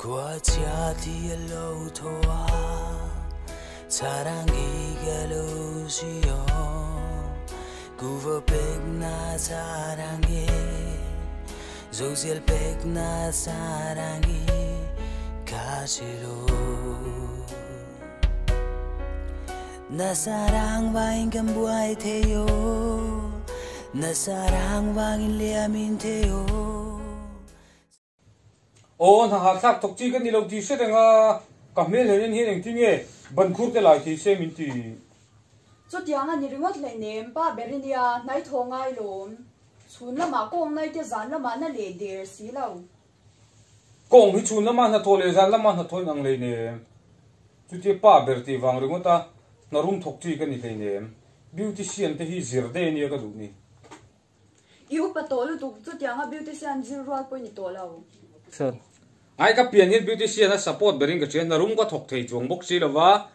Khua thi a lo tho a, Sarangi ka lo si o, Kuva pek na sarangi, Zosial pek na sarangi, Ka si lo. Na sarang vangin kan buai thei o, Na sarang vangin liamin thei o. Aw, hna hahthlak thawk chi ka ni lo tih hre reng a, ka hmel hen en hian engtin nge ban khur te lai thei se min ti. Chutiang a ni ringawt hleinem, pa ber i nia, hnai thaw ngai lawm. Chhun lamah kawng nai te zan lamah na leh der si lo. Kawng hi chhun lama hnathawh leh zan lama hnathawh in ang hleinem. Chutia pa ber tih vang ringawt a, hna rum thawk chi ka ni hleinem. Beautician te hi zir daih ania ka duh ni. I upa tawh lutuk chutianga beautician zir rual pawh i ni tawh lo. Ai ka pian hian beautician a support berin ka hria, hna rum ka thawk thei chuang bawk si lova,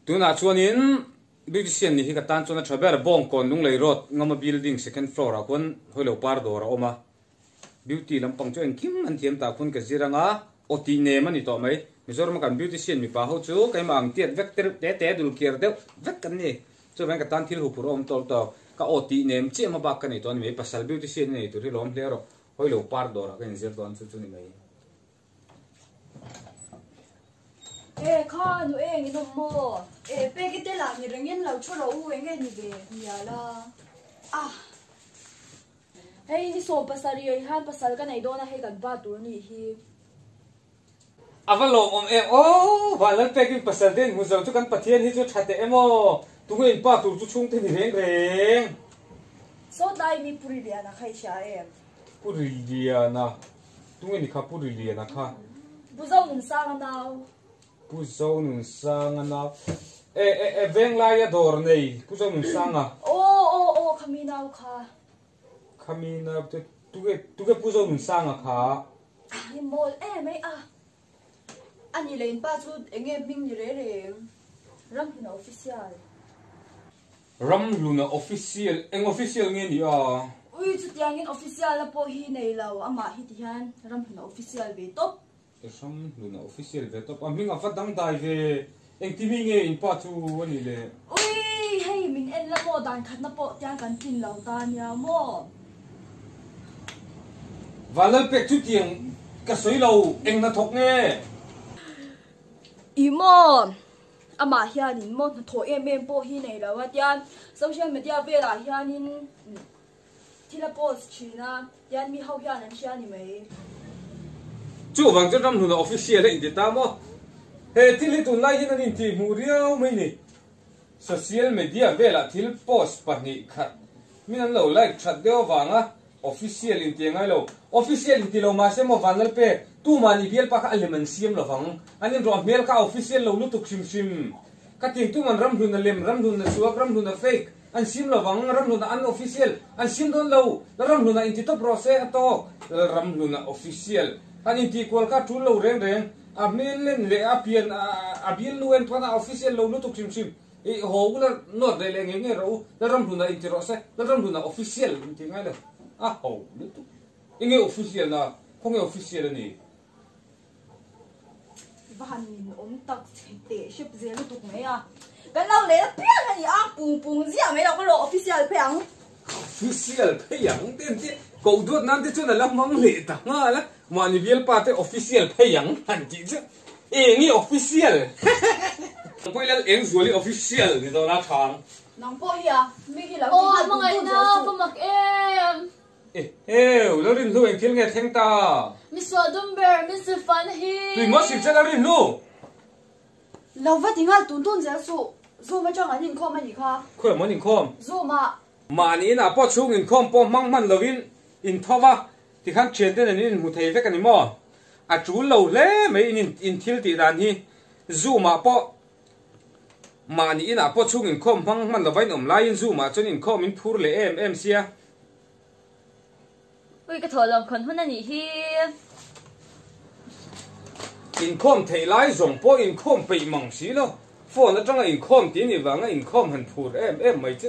tunah chuanin beautician nih hi ka tan chuan a tha ber, Bawngkawn Lunglei Road Ngama Building second floor ah khuan Hawilo Par dawr a awm a, beauty lampang chu engkim an thiam tah khuan ka zir anga aw tih nem a ni tawh mai, Mizoram a kan beautician mipa ho chu keimah ang tiat vek te te te dul kiar deuh vek kan ni. Chuvang ka tan thil huphurh a awm tawh tawh, ka aw tih nem chiah hma bak ka nei tawh a ni mai, pasal beautician i nei tur hi lawm hle rawh, hawi lo par dawrah ka inzir dawn chu chu ni mai. E kha nu eng in awm maw? E pek i tel ah ni rengin lo thu rawh u eng nge ni ve mial a. Ah. Hei ni 70 ah hian pasal ka nei dawn a hei kan pa tur nih hi. A va lawmawm em aw, Vanlal pekin pasal te in hmu zo chu kan Pathian hi chu tha teh em aw, tunge in pa tur chu chhungte ni reng reng. Saw tlai mi Pu Riliana kha i hria em? Pu Riliana, tunge ni kha Pu Riliana kha? Pu Zonunsanga nau. Pu Zonunsanga nau, e e e Venglaia dawr nei Pu Zonunsanga. Aw aw aw khami nau kha. Khami nau te tunge tunge Pu Zonunsanga kha? Ni mawl em mai a. A ni leh in pa chu enge hming ni re reng. Ramhluna official. Ramhluna official eng official nge ni a? Ui chutiangin official na pawh hi nei lo amah hi ti hian Ramhluna official ve tawp. Ramhluna official ve tawp a hming a va dangdai ve engti mi nge in pa chu a nih le? Ui hei min en la maw dan khatna pawh tiang kan tlin lo ta nia maw. Vanlalpek chu tiang ka sawi lo eng hnathawk nge? I maw amah hianin maw hnathawh em em pawh hi nei lo a tian social media velah hianin Thil a post thin a, tian mi ho hian an hria ni mai. Chuvang chuan ramhluna official a inti ta maw? He thil hi tunlai hian an intih hmuh riau mai ni. Social media velah thil post pahnih khat min an lo like that deuh avanga official inti a ngai lo. Official inti lo mahse maw Vanlalpe, tumah ni bialpa kha a lem an siam lovang. An inrawh hmel kha a official lo lutuk hrim hrim. Ka ting tuman ramhluna lem, ramhluna suak, ramhluna fake. An sim lovang, Ramhluna an official an sim dawn lo, Lalramhluna inti tawp rawh se a tawk. Lalramhluna official an inti kual kha tul lo reng reng, a hmel len leh a pian a bial nu en pawn a official lo lutuk hrim hrim. I haw ula nawt leh leh ngei ngei rawh u, Lalramhluna inti rawh se, Lalramhluna official inti ngai lo, a ho lutuk. Enge official na, khawnge official a ni? Va han min awm tak chhe teh hrep zel lutuk mai a. Kan lo leh piang a ni a, pung pung ziah mai lo ka rawh official phei ang. Official phei ang te an ti koh duat nan te chuan a la hmang leh ta nghal a, mahni bialpa te official phei ang han tih chu eng i official Pawih lal eng zual i official ni dawn a thang. Nang pawh hi a, mi hi lo ti nghal pung pung zel suh. Aw a hmangaihna va mak em. Eheu, lo rin hlu eng thil nge thleng ta? Mi suah dum ber, min sil fahna hi. Tui maw sil che lo rin hlu? Lo va ti nghal tun tun zel suh, Zoom atang an inkhawm a nih kha. Khawi maw an inkhawm? Zoom ah. Mahni inah pawh chhung inkhawm pawh hmang hman lovin intho va, tikhan thianten an inhmu thei vek a ni maw? A tul lo hle mai in in thil tih dan hi. Zoom ah pawh mahni inah pawh chhung inkhawm hmang hman lova in awm laiin Zoom ah chuan inkhawm in phur leh em em sia. Ui ka thawh lawm khawn hun a nih hi. Inkhawm theih lai zawng pawh inkhawm peih mang si lo. Phone atanga inkhawm tih nih vanga inkhawm han phur em em mai che.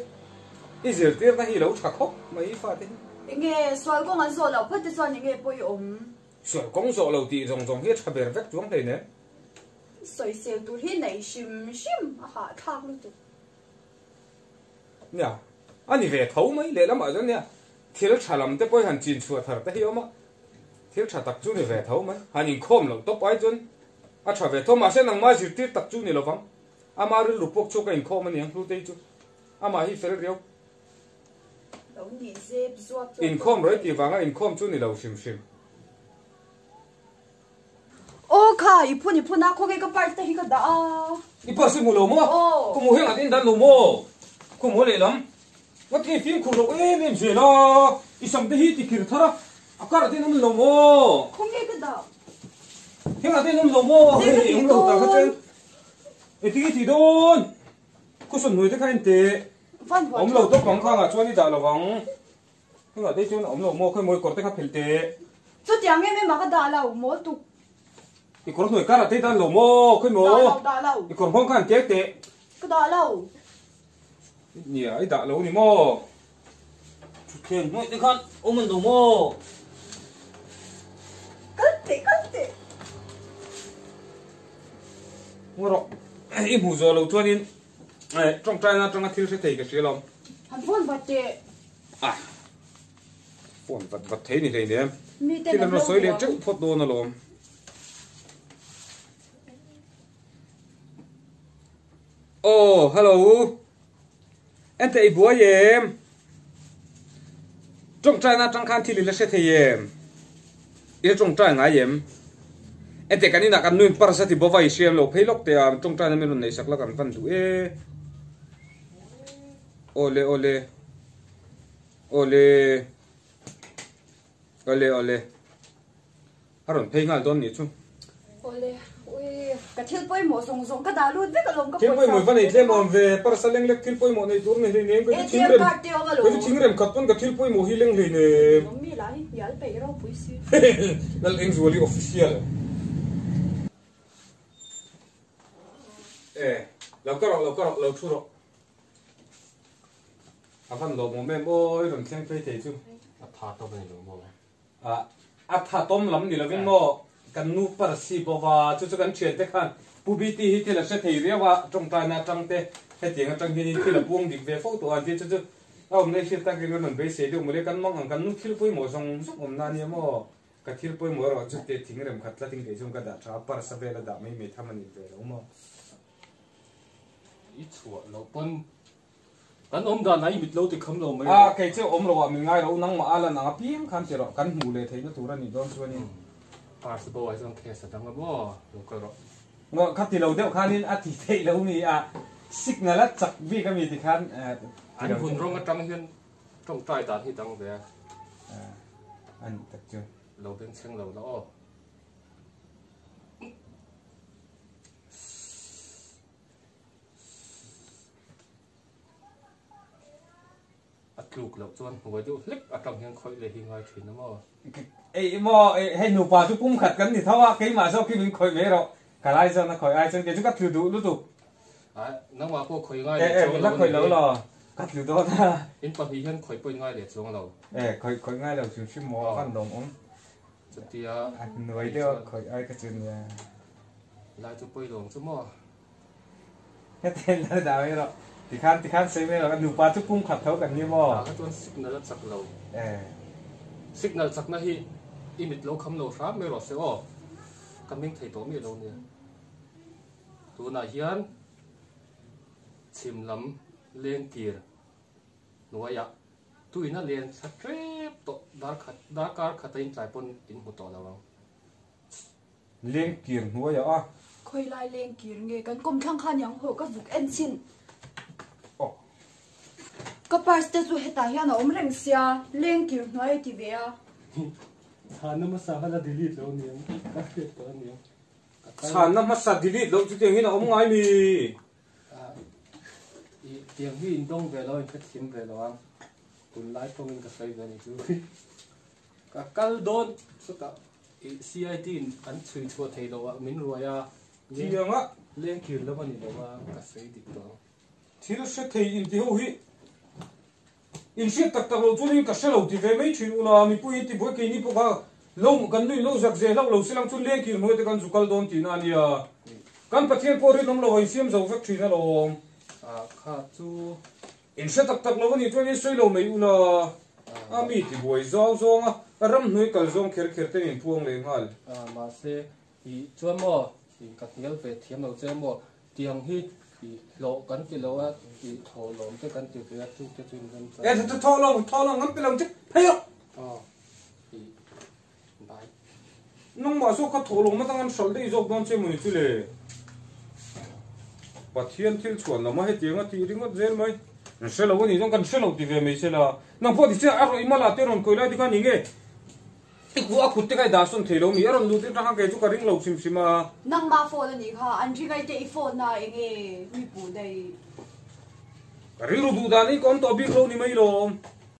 I zirtirna hi lo tha khawp mai i fate hi. Enge sual kawng an zawh loh phawt te chuan enge pawh i awm? Sual kawng zawh lo tih zawng zawng hi a tha ber vek chuang hleinem. Sawisel tur hi nei hrim hrim a hahthlak lutuk. Nia, a ni ve tho mai lehlamah chuan nia, thil tha lam te pawh hi han chin chhuah thar te hi a awm a, thil tha tak chu ni ve tho mai, han inkhawm loh tawp ai chuan a tha ve tho, mahse nangmah zirtir tak chu ni lovang, ama rilru pawk chhuak a inkhawm a niang Hlutei chu, amah hi fel riau. Lo nih zep zuap chuan Inkhawm rawih tih vanga inkhawm chu ni lo hrim hrim. Aw kha, i phun i phun a, khawnge ka purse te hi ka dah a. I purse i hmu lo maw? Aw. Ka hmu heng ah te in dan lo maw? Ka hmu lehlam. Nga ti fimkhur loh em em zel a, i sam te hi ti khir thar a, a kar ah te in awm lo maw? Khawnge ka dah? Heng ah te in awm lo maw? Te ka tih Awm lo ta kha dawn. chen. Engtin i tih dawn? Cushion hnuai te kha en teh. Awm lo tawp ang khangah chuan i dah lo vang. Hengah te chuan a awm lo maw? Khawi mawi kawr te kha phelh teh. Chutiang em em ah ka dah lo, mawl tuk. I kawr hnuai karah te i dan lo maw? Khawi maw? Dah lo, dah lo. I kawr nghawng kha han kek teh. Ka dah lo. Nia, i dah lo ni maw? Thutthleng hnuai te khan awm an lo maw? Kal teh, kal teh. Ngaw rawh, i hmuh zawh loh chuanin tawngtaina atanga thil hre thei ka hria lawm. Han phone vat teh. Ah, phone vat vat thei ni hleinem. Miten Thil an an rawn lo sawi leh hmu ang. teuh phawt dawn alawm. Aw, hello. Enteh i buai em? Tawngtaina atang khan thil i la hre thei em? I la tawngtai ngai em? Enteh kan inah kan nuin purse a ti bawk a, i hriam lo phei lawk teh a, tawngtaina min rawn neihsak la kan van duh e. Awle awle. Awle. Awle awle. A rawn phei nghal dawn nih chu. Awle, ui, ka thil pawimawh zawng zawng ka dah lut vek alawm ka Thil pawisa. pawimawh va nei tlem awm ve, parsa leng lek thil pawimawh nei tur ni hleinem, kei chu ATM thingrem, card te awm alawm. kei chu thingrem khat pawn ka thil pawimawh hi leng hleinem. Mummy lah hi hnial peih ropui si. Lal Engzuali official. E, lo ka rawh, lo ka rawh, lo thu rawh. A van lawmawm em aw, i rawn thleng phei thei chu. A tha tawp a ni lo maw? A tha tawm lam ni lovin maw kan nu Parsi bawva chu chu kan thiante khan Pu BT hi thil a hre thei riau a, tawngtaina atang te hetiang atang hianin thil a puang dik ve fo tawh a an ti chu chu a awmna i hriat takin kan rawn beisei deuh mawle kan mang ang kan nu thil pawimawh zawng zawng awmna ania maw ka thil pawimawh erawh chu te thing rem khat tlatin kei chuan ka dah tha a parsa vel a dah mai mai tham a ni ve lo maw. I chhuah loh pawn Kan awm dan ah i mit lo ti kham lo mai A, rawh. kei chu awm lo ah min ngai ro, nangmah a lan ang apiang khan ti rawh, kan hmuh leh theihna tur a nih dawn chuanin. Pars bo ah chuan case a dang a maw, lo kal rawh. Ngaw, kha ti lo deuh khanin a ti theih lo mi a, signal a chak bik a mi ti khan ti An lo vun deuh. rawng atang hian tawngtai dan hi dang ve a. A nih tak chu. Lo bengchheng lo la aw. A tluk loh chuan hnuai deuh hlek atang hian khawih leh hi ngai thin a maw? Ei maw, hei nupa chu pum khat kan ni tho a, keimah zawk hi min khawih mai rawh, ka lai zawn a khawih ai chuan kei chu ka tlu duh lutuk. Ai, nangmah pawh khawih ngai leh chuang lo a ni. La khawih lo law, ka tlu dawn a. In pahnih hian khawih pawh in ngai leh chuang lo. E, khawih khawih ngai lo hrim hrim maw, a van lawm awm. Chutia. A hnuai deuh a khawih ai ka chu nia. Lai chu pawi lawng chu maw? Hetiang lo dah mai rawh. Tikhan tikhan sawi mai rawh. Nupa chu pum khat tho kan ni maw? Tah kha chuan signal a chak lo. Signal chakna hi i mit lo kham lo hram mai rawh se aw. Ka meng thei tawh miah lo nia. Tunah hian chhim lam lengkir hnuaiah tuina len thla tlep tawh darkhat darkar khata intlai pawn in hmu tawh lo ang. Leng kir hnuaiah a. Khawi lai leng kir nge kan kawm thlang khan yang haw ka zuk en chin. Aw. Ka purse te chu hetah hian a awm reng sia leng kir hnuai a ti ve a. Chhanna hmasa kha la delete lo aniang ka hriat tawh aniang. Chhanna hmasa delete loh chu tiang hian a awm ngai mi. I tiang hi in dawng ve lo in hrethiam ve lo ang tunlai tawngin ka sawi ve a ni chu. Ka kal dawn chutah I CID in an chhui chhuah thei lo a min ruai a Chiang a. Leng kir lam a ni lo a ka sawi dik tawh ang. Thil hre thei inti ho hi in hriat tak tak loh chuan in ka hre lo ti ve mai thin ula mipui in ti buai keini pawh kha Lo kan nui lo zak ze hlauh lo silang chu leng kir hnuai te kan zu kal dawn tihna a nia. Kan Pathian pawh rinawm lo a insiam zo vek thin alawm. A kha chu. In hre tak tak lo a nih chuan in sawi lo mai ula. A mi tibuai zau zawnga ram hnuai kal zawng kher kher ten in puang leh nghal. A mahse i chuan maw i ka hnial ve thiam lo che maw tiang hi i hlawh kan ti lo a i thawhlawm te kan ti ve a chu te chu in rem chuan. E thawhlawm thawhlawm kan pe lo che phei rawh. Aw i bye. Nangmah zawk kha thawhlawm atang an hralh daih zawk dawn che mawni chu le. Pathian thil chhuan lam a hetiang a tih ringawt zel mai. An hre lo a nih chuan kan hre lo ti ve mai sela. Nang pawh ti che a rawn i mala te rawn kawi lai te kha ni nge? I ku a kut te kha i dah sawn thei lo mi? A rawn lut atang khan kei chu ka ring lo hrim hrim a. Nangmah phone a nih kha, an ringai te i phone a enge mi puh daih. Ka rilru duh dan hi ka awm tawh bik lo ni mai lawm.